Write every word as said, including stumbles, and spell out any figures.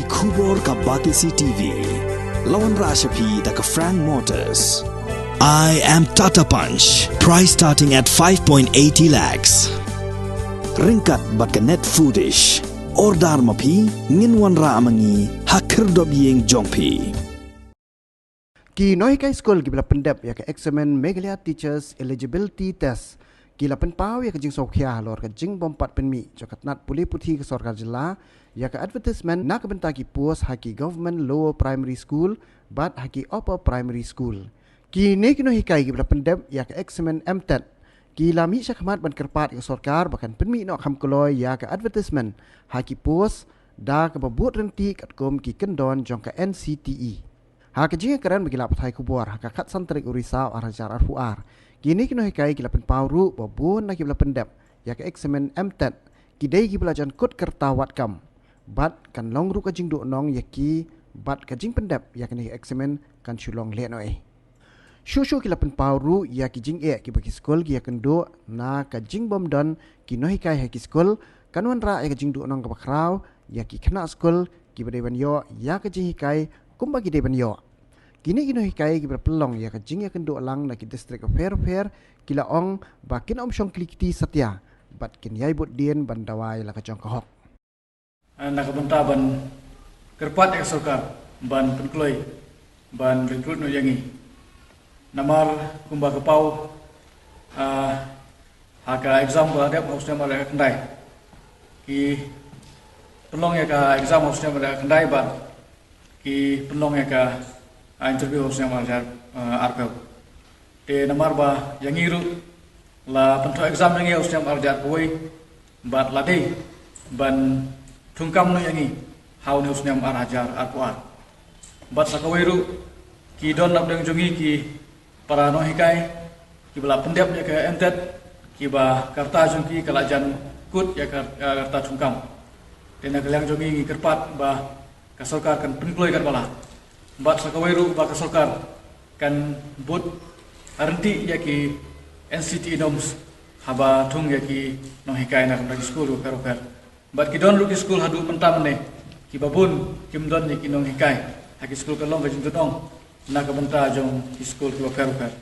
Khubor ka Batesi T V. La wanrah sha phi da ka Frank Motors. I am Tata Punch. Price starting at five point eighty lakhs. Ryngkat bad ka Net Foodish. Order ma phi, ngin wanrah ma ngi ha khyrdop ïing jong phi. Ki nonghikai skul kiba la pyndep ïa ka eksamin Meghalaya Teachers Eligibility Test ki la pynpaw ïa ka jingsngewkhia halor ka jingbym pat pynmih jong ka tnat pule puthi ka sorkar jylla ïa ka advertisement na ka bynta ki post ha ki Government Lower Primary School bad ha ki Upper Primary School. Kine ki nonghikai kiba la pyndep ïa ka eksamin M TET ki la mih shakhmat ban kyrpad ïa ka sorkar ba kan pynmih noh kham kloi ïa ka advertisement ha ki post da kaba bud ryntih katkum ki kyndon jong ka N C T E. Ha ka jingïakren bad ki lad pathai khubor ha ka khatsan tarik u Risaw ar hajar arphew ar, kine ki nonghikai ki la pynpaw ruh ba bun na kiba la pyndep ïa ka eksamin M TET ki dei kiba la jan kut ka rta wad kam bad kan long ruh ka jingduhnong ïa ki bad ka jingpyndep ïa kane ka eksamin kan shu long lehnohei. Shuh shuh ki la pynpaw ruh ïa ki jingeh kiba ki skul ki ïakynduh na ka jingbym don ki nonghikai ha ki skul, kan wanrah ïa ka jingduhnong kaba khraw ïa ki khynnah skul kiba dei ban ïoh ïa ka jinghikai kumba ki dei ban ïoh. Kine ki nonghikai kiba la pynlong ïa ka jingïakynduh lang na ki distrik bapher bapher ki la ong ba kin ym shong kli kti satia bad kin ïai bud dien ban dawa ïa la ka jong ka hok. Ah, na ka bynta ban kyrpad ïa ka sorkar ban pynkloi ban recruit noh ïa ngi. Namar kumba ka paw, ah, ha ka exam ba dep ha u snem ar hajar khyndai, ki pynlong ïa ka exam ha u snem ar hajar khyndai bad ki pynlong ïa ka, ah, interview ha u snem ar hajar, ah, arphew. Te namar ba ïa ngi ruh la pynthoh exam ïa ngi ha u snem ar hajar arphew wei bad la dei ban thungkam noh ïa ngi ha une u snem ar hajar arphew ar. Bad sa kawei ruh ki don napdeng jong ngi ki para nonghikai kiba la pyndep ïa ka M TET kiba ka rta jong ki ka la jan kut ïa ka, ïa ka rta thungkam. Te na ka liang jong ngi ngi kyrpad ba ka sorkar kan pynkloi katba lah. Bad sa kawei ruh ba ka sorkar kan bud ryntih ïa ki N C T E norms haba thung ïa ki nonghikai na ka bynta ki skul ruh bapher bapher. Bad ki don ruh ki skul haduh mynta mynne kiba bun kim don ïa ki nonghikai ha ki skul, kan long ka jingduhnong na ka bynta jong ki skul kiba bapher bapher.